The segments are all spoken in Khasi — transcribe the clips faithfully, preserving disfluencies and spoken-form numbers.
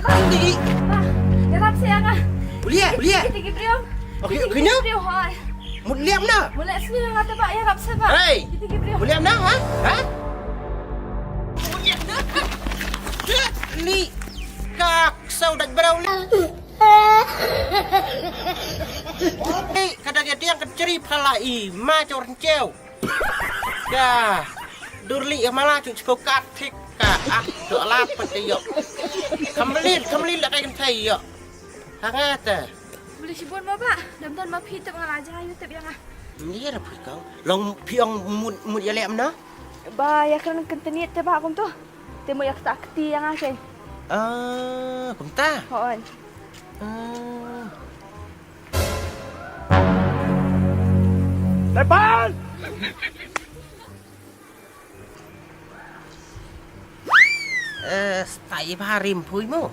Ba, ïarap sa ïa nga. Boleh, boleh. Kita ki briew. Okey, kita ki briew, hoi. Mut liam na. Mut liam sini nga te ba, ïarap sa ba. Hei. Kita ki briew. Boleh na, ha? Ha? Li ka sau dat berau li. Hei, kada dia yang keceri pala i ma cor nceu. Ka dur li ka mala cu chipau kat thik ka ah tu alat pat ka yok. Kam belit, kam belit la kai kan thai yok. Ha nga te. Boleh shibun ma ba. Dam don ma phi tep nga la ja yu tep ïa nga. Ni ra phi kau. Long phi ong mut mut ïa lem na. Ba ïa kren kan tenit te ba kum tu. Te mut ïa kata kti ïa nga ke. Ah, kumta. Hoi. Ah. Lepas! Eh, stai ba rim pui mo.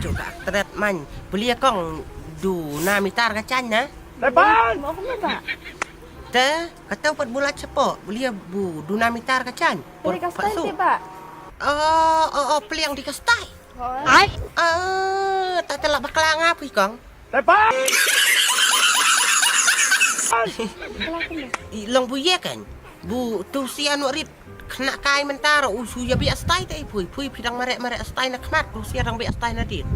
Coba tret man. Beli kong du na mitar ka chan na. Lepas! Mo aku ba. Te, kata pat bulat sepo. Beli bu du na mitar ka chan. Beli ka stai te ba. Oh, oh, oh, peliang di ka stai. Hoi. Ai. Ah, ta te la bakla nga pui kong. Lepas! Bakla kena. I long bu ye kan. Bu tu sia nu rit kena kai mentar u su ya biak stai te pui pui pidang marek marek stai na khmat tu sia dang biak stai na dit.